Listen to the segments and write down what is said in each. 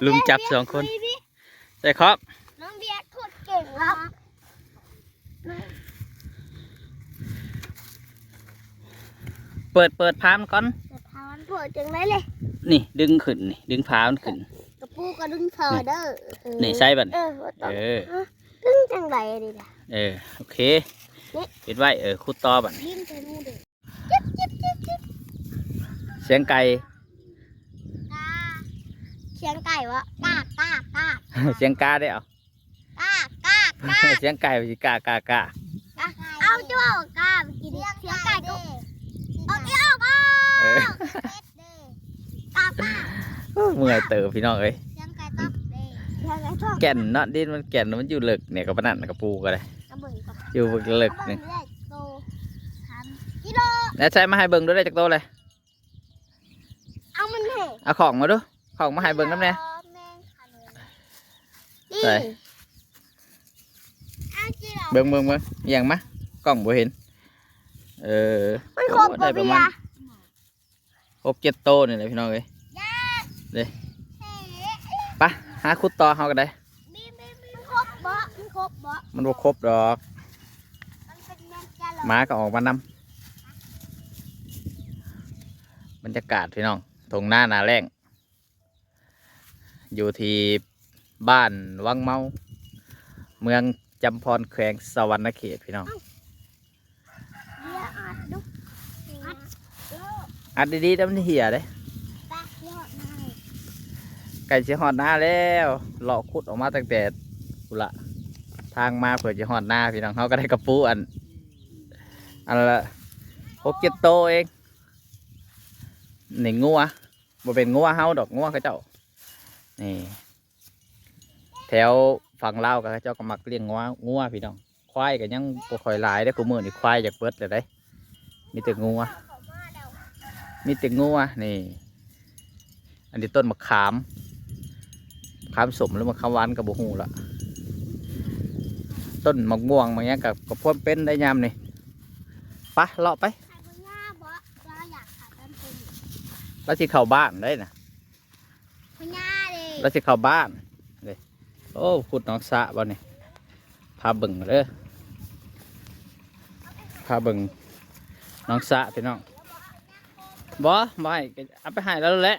ລຸມຈັບສອງຄົນ. ໃສ່ຂອບ. ນ້ອງເບຍໂຄດເກັ່ງເນາະ. ເປີດ ເປີດພາມັນກ່ອນ. ເປີດພາມັນ ເປີດຈັ່ງໃດເລີຍ? ນີ້ ດຶງຂຶ້ນນີ້ ດຶງພາມັນຂຶ້ນ. ກະປູກະດຶງພໍເດີ. ເອີ ນີ້ໃສ່ບັດນີ້. ເອີ ບໍ່ຕ້ອງ. ເອີ ດຶງຈັ່ງໃດນີ້ລະ? ເອີ ໂອເຄ ນີ້ ປິດໄວ້. ເອີ ຂຸດຕໍ່ບັດນີ້. ດິນໃສ່ມືເດີ. ຈິບ ຈິບ ຈິບ ຈິບ. ສຽງໄກ່. ກາ. ສຽງໄກ່ວະ? ກາ ກາ ກາ. ສຽງກາເດ້. ເອົາ ກາ ກາ ກາ. ສຽງໄກ່ວ່າຊິກາ ກາ ກາ. ກາ ເອົາ ເຈົ້າເວົ້າກາ ສຽງໄກ່ ສຽງໄກ່ກໍ ເອີ ອອກ ອອກ ອອກ. ເອີ ກາ ກາ. ໂອ້ ເມື່ອຍເຕີບພີ່ນ້ອງເອີຍ. ສຽງໄກ່ຕອກເດ້. ສຽງໄກ່ຕອກ. ແກ່ນເນາະ ດິນມັນແກ່ນ ມັນຢູ່ເລິກນີ້ ກະປານນັ້ນ ກະປູກະໄດ້. ເອົາເບິ່ງກ່ອນ ຢູ່ເລິກນີ້. ເອົາເບິ່ງເລີຍ ໂຕສາມກິໂລ. ແລ້ວໃສ່ມາໃຫ້ເບິ່ງດູ ໄດ້ຈັກໂຕເລີຍ? ເອົາມັນແທ້. ເອົາຂອງມາດູ ຂອງມາໃຫ້ເບິ່ງນຳແດ່. ແມ່ນ ໃສ່ ເອົາຈິໂລ. ເບິ່ງ ເບິ່ງ ເບິ່ງ ອີ່ຫຍັງມາ ກ້ອງບໍ່ເຫັນ. ເອີ ມັນຄົບ ໂອ້ ໄດ້ປະມານ ບໍ່ເບຍ ຫົກເຈັດໂຕນີ້ແຫຼະພີ່ນ້ອງເອີຍ. ເດ້ ເອີ ໄປຫາຂຸດຕໍ່ເຮົາກະໄດ້. ມີ ມີ ມີຄົບບໍ່? ມີຄົບບໍ່? ມັນບໍ່ຄົບດອກ. ມັນເປັນແມງຈະຫຼອດ. ໝາກະອອກມານຳ. ບັນຍາກາດພີ່ນ້ອງ ທົ່ງນາໜ້າແລ້ງ ຢູ່ທີ່ບ້ານວັງເມົາ ເມືອງຈຳພອນ ແຂວງສະຫວັນນະເຂດ ພີ່ນ້ອງ. ເບຍອັດດຸ ອັດ ອັດດີໆ ດຽວມັນເຫ່ຍເດ້. ໄປ ຮອດນາ ໃກ້ຊິຮອດນາແລ້ວ. ເລາະຂຸດອອກມາຕັ້ງແຕ່ພຸ້ນລະ ທາງມາເພື່ອຊິຮອດນາ ພີ່ນ້ອງ. ເຮົາກະໄດ້ກະປູອັນ ອັນລະຫົກເຈັດໂຕເອງ. ນີ້ງົວ ບໍ່ແມ່ນງົວເຮົາດອກ ງົວເຂົາເຈົ້າ. ນີ້ ແຖວຝັ່ງລາວກະເຂົາເຈົ້າກະມັກລ້ຽງງົວ ງົວພີ່ນ້ອງ. ຄວາຍກະຍັງບໍ່ຄ່ອຍຫຼາຍເດ້ ຄູ່ມື້ນີ້ຄວາຍຢາກເບິດແລ້ວເດ້. ມີແຕ່ງົວ ມີແຕ່ງົວ. ນີ້ ອັນນີ້ຕົ້ນໝາກຂາມ ຂາມສົ້ມຫຼືໝາກຂາມຫວານກະບໍ່ຮູ້ລະ. ຕົ້ນໝາກມ່ວງໝາກຫຍັງກະ ກະພວມເປັນໄດ້ຍາມນີ້. ປະ ເລາະໄປ. ລາວຊິເຂົ້າບ້ານໄດ້ນະ. ພະຍາເດ້ ລາວຊິເຂົ້າບ້ານເດ້. ໂອ້ ຂຸດໜອງສະບໍ່ນີ້? ພາເບິ່ງເດີ ພາເບິ່ງໜອງສະພີ່ນ້ອງ. ບໍ່ ບໍ່ໃຫ້ ເອົາໄປໃຫ້ລາວແຫຼະ.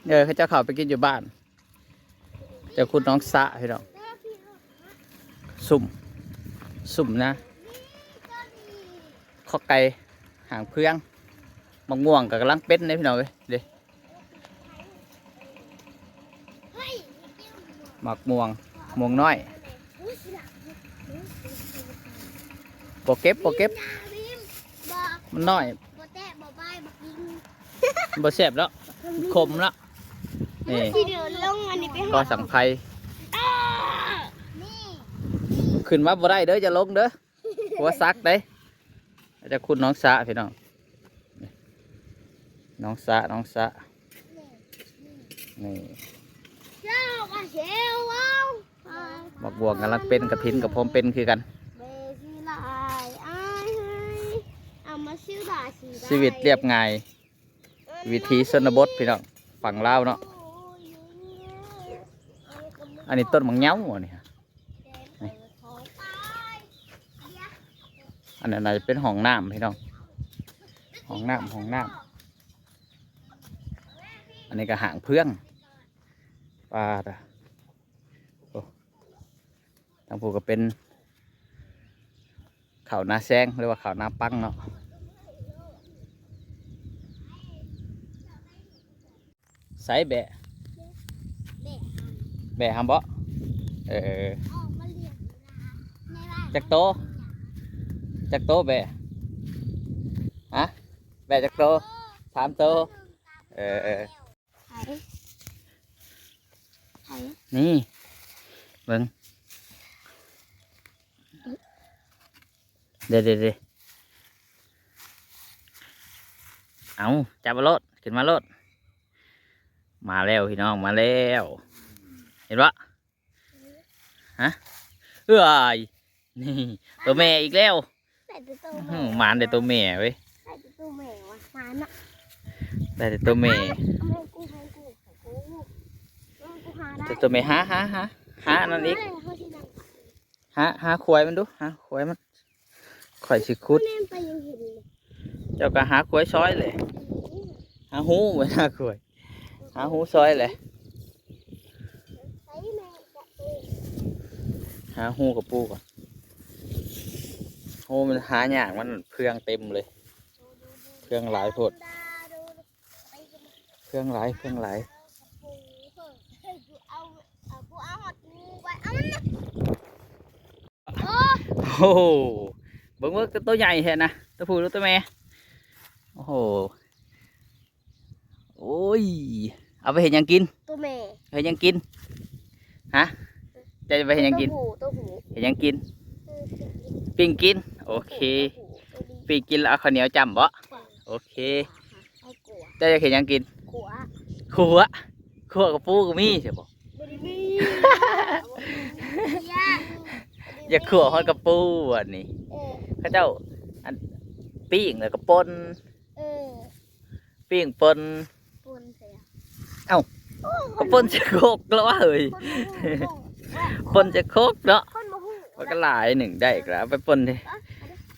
ເອີ ເຂົາເຈົ້າເຂົ້າໄປກິນຢູ່ບ້ານ. ເຈົ້າຂຸດໜອງສະພີ່ນ້ອງ. ຊຸ່ມ ຊຸ່ມນະ. ຂໍໄກ່ ຫາງເຟືອງ. ໝາກມ່ວງກະກຳລັງເປັນເດ້ພີ່ນ້ອງເອີຍ ເດ້. ໝາກມ່ວງ ມ່ວງນ້ອຍ. ບໍ່ເກັບ ບໍ່ເກັບ. ມັນນ້ອຍ. ບໍ່ແຕະ ບໍ່ບາຍ ບໍ່ກິນ. ມັນບໍ່ແຊບແລ້ວ ຂົມແລ້ວ. ນີ້ ຊິເດີນລົງອັນນີ້ໄປຮອດ ກໍສັງໄພ. ຂຶ້ນມາບໍ່ໄດ້ເດີ ຢ່າລົງເດີ ຫົວສັກເດ້. ຈະຂຸດໜອງສະພີ່ນ້ອງ ໜອງສະ ໜອງສະ. ນີ້ ໝາກບວງກຳລັງເປັນ ກະຖິນກະພ້ອມເປັນຄືກັນ. ຊີວິດລຽບງ່າຍ ວິຖີຊົນນະບົດພີ່ນ້ອງ ຝັ່ງລາວເນາະ. ອັນນີ້ຕົ້ນໝາກເຫຍົາອັນນີ້. ນີ້ ອັນນັ້ນໜ້າຈະເປັນຫ້ອງນ້ຳພີ່ນ້ອງ ຫ້ອງນ້ຳ ຫ້ອງນ້ຳ. ອັນນີ້ກະຫາງເຟືອງ. ປາດ ໂອ້ ທາງພຸ້ນກະເປັນ ເຂົ້ານາແຊງ ຫຼືວ່າເຂົ້ານາປັງເນາະ. ໃສແບະ ແບະຫັ້ນບໍ? ເອີ ຈັກໂຕ? ຈັກໂຕແບະ? ຮະ ແບະຈັກໂຕ? ສາມໂຕ. ເອີ ເອີ ໃຜ ໃຜ ນີ້ ເບິ່ງ ເດ ເດ ເດ. ເອົາ ຈັບເອົາໂລດ ຂຶ້ນມາໂລດ. ມາແລ້ວພີ່ນ້ອງ ມາແລ້ວ ເຫັນບໍ່? ຮະ ເອີຍ ນີ້ ໂຕແມ່ອີກແລ້ວ. ໄດ້ແຕ່ໂຕແມ່ ອື ໝານແຕ່ໂຕແມ່ເວີຍ ໄດ້ແຕ່ໂຕແມ່ວະ ໝານນະ ໄດ້ແຕ່ໂຕແມ່. ເອົາມາໃຫ້ກູແມ່ ແຕ່ຕົວແມ່ຫາ ຫາ ຫາ ຫາອັນນັ້ນອີກ ຫາ ຫາຂວາຍມັນດູ ຫາຂວາຍມັນ ຂ້ອຍຊິຂຸດ ແມ່ນໄປຍັງເຫັນເລີຍ ເຈົ້າກໍຫາຂວາຍຊອຍແຫຼະ ຫາຮູໄວ້ ຫາຂວາຍ ຫາຮູຊອຍແຫຼະ ໃສ່ແມ່ຈະເອງ ຫາຮູກະປູກ່ອນ ໂອ້ ມັນຫາຍາກ ມັນເຟືອງເຕັມເລີຍ ເຟືອງຫຼາຍໂພດ ເຟືອງຫຼາຍ ເຟືອງຫຼາຍ ໂອ້ໂຫ ເບິ່ງ ເບິ່ງ ໂຕໃຫຍ່ແທ້ນະ ໂຕຜູ້ຫຼືໂຕແມ່ ໂອ້ໂຫ ໂອ້ຍ ເອົາໄປເຮັດຫຍັງກິນ? ໂຕແມ່ ເຮັດຫຍັງກິນ? ຮະ ເຈົ້າຈະໄປເຮັດຫຍັງກິນ? ໂຕຜູ້ ໂຕຜູ້ ເຮັດຫຍັງກິນ? ເອີ ປີ້ງກິນ ປີ້ງກິນ ໂອເຄ ໂຕຜູ້ ປີ້ງກິນແລ້ວເອົາເຂົ້າໜຽວຈ້ຳບໍ? ໂອເຄ ໃຫ້ກົວ ເຈົ້າຢາກເຮັດຫຍັງກິນ? ຂົ້ວ ຂົ້ວ ຂົ້ວກະປູກໍມີໃຊ່ບໍ່? ບໍ່ໄດ້ມີ ຢາກ ຢາກຂົ້ວຮອດກະປູອັນນີ້ ເອີ ເຂົາເຈົ້າ ອັນ ປີ້ງແລ້ວກໍປົ່ນ ເອີ ປີ້ງປົ່ນ ປົ່ນໃສ່ ເອົ້າ ໂອ້ຍ ກໍປົ່ນໃສ່ຄົກແລ້ວເຮີ້ຍ ຄົນບໍ່ຮູ້ ປົ່ນໃສ່ຄົກເນາະ ຄົນບໍ່ຮູ້ ມັນກໍຫຼາຍໜຶ່ງ ໄດ້ກໍເອົາໄປປົ່ນເດ້ ເອີ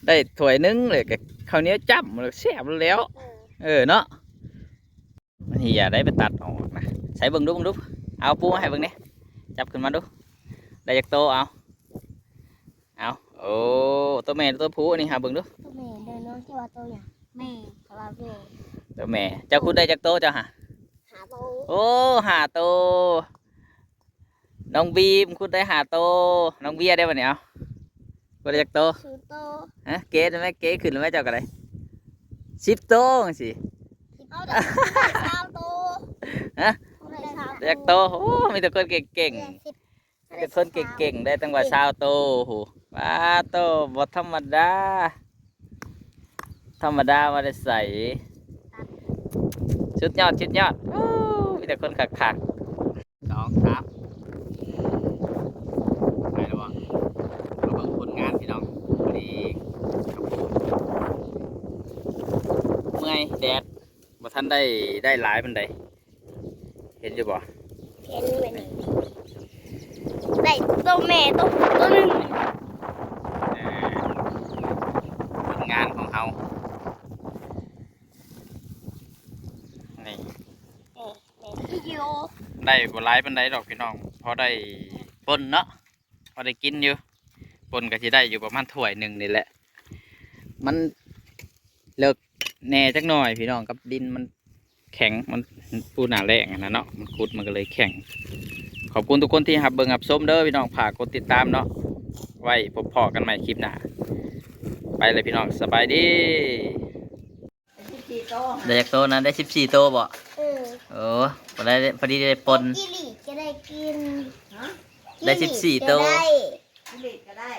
ໄດ້ຖ້ວຍໜຶ່ງເລີຍ ກໍເຂົ້າໜຽວຈ້ຳ ແລ້ວແຊບແລ້ວ ເອີ ເອີເນາະ ມັນເຫຍໄດ້ໄປຕັດອອກນະ ໃສ່ເບິ່ງດູ ເບິ່ງດູ ເອົາປູມາໃຫ້ເບິ່ງແດ່ ຈັບຂຶ້ນມາດູ ໄດ້ຈັກໂຕ ເອົາ ເອົາ ໂອ້ ໂຕແມ່ໂຕຜູ້ນີ້ຫາເບິ່ງດູ ໂຕແມ່ເດີເນາະ ເຈົ້າວ່າໂຕຫຍັງ? ແມ່ ຂ້ອຍວ່າແມ່ ໂຕແມ່ ເຈົ້າຂຸດໄດ້ຈັກໂຕເຈົ້າຫາ? ຫ້າໂຕ ໂອ້ ຫ້າໂຕ ນ້ອງບີມຂຸດໄດ້ຫ້າໂຕ ນ້ອງເບຍໄດ້ບັດນີ້ ເອົາ ຂຸດໄດ້ຈັກໂຕ? ສູນໂຕ ຮະ ເກໄດ້ໄໝ? ເກຂຶ້ນໄດ້ໄໝ? ເຈົ້າກໍໄດ້ສິບໂຕຈັ່ງຊີ້ ເອົາໄດ້ຊາວໂຕ ຮະ ເອົາໄດ້ຊາວໂຕ ຈັກໂຕ? ໂອ້ ມີແຕ່ຄົນເກັ່ງໆ ເອີ ສິບ ມີແຕ່ຄົນເກັ່ງໆ ໄດ້ຕັ້ງວ່າຊາວໂຕພຸ້ນ ປາໂຕ ບໍ່ທຳມະດາ ທຳມະດາມາແຕ່ໃສ ສຸດຍອດ ສຸດຍອດ ໂອ້ ມີແຕ່ຄົນຄັກໆ ສອງ ສາມ ໄປແລ້ວບໍ່? ມາເບິ່ງຜົນງານພີ່ນ້ອງ ພໍດີ ເມື່ອຍ ແດດ ບໍ່ທັນໄດ້ ໄດ້ຫຼາຍປານໃດ ເຫັນຢູ່ບໍ່? ເຫັນແມ່ນ ໄດ້ໂຕແມ່ໂຕຜູ້ໂຕໜຶ່ງ ເອີ ຜົນງານຂອງເຮົາ ນີ້ ເອີ ແມ່ນຢູ່ ໄດ້ບໍ່ຫຼາຍປານໃດດອກພີ່ນ້ອງ ພໍໄດ້ປົ່ນເນາະ ພໍໄດ້ກິນຢູ່ ປົ່ນກໍຊິໄດ້ຢູ່ປະມານຖ້ວຍໜຶ່ງນີ້ແຫຼະ ມັນເລິກແດ່ຈັກໜ້ອຍພີ່ນ້ອງ ກັບດິນມັນແຂງ ມັນປູໜ້າແລ້ງຫັ້ນນະເນາະ ມັນຂຸດມັນກໍເລີຍແຂງ ຂອບຄຸນທຸກຄົນທີ່ຮັບເບິ່ງຮັບຊົມເດີພີ່ນ້ອງ ຝາກກົດຕິດຕາມເນາະ ໄວ້ພົບພໍ້ກັນໃໝ່ຄລິບໜ້າ ໄປເລີຍພີ່ນ້ອງ ສະບາຍດີ. ໄດ້ສິບສີ່ໂຕ ໄດ້ຈັກໂຕນະ? ໄດ້ສິບສີ່ໂຕບໍ? ເອີ ໂອ້ ພໍໄດ້ ພໍດີໄດ້ປົ່ນ ກິລິກະໄດ້ກິນ ຮະ ໄດ້ສິບສີ່ໂຕ ກິລິກະໄດ້ ກິລິກະໄດ້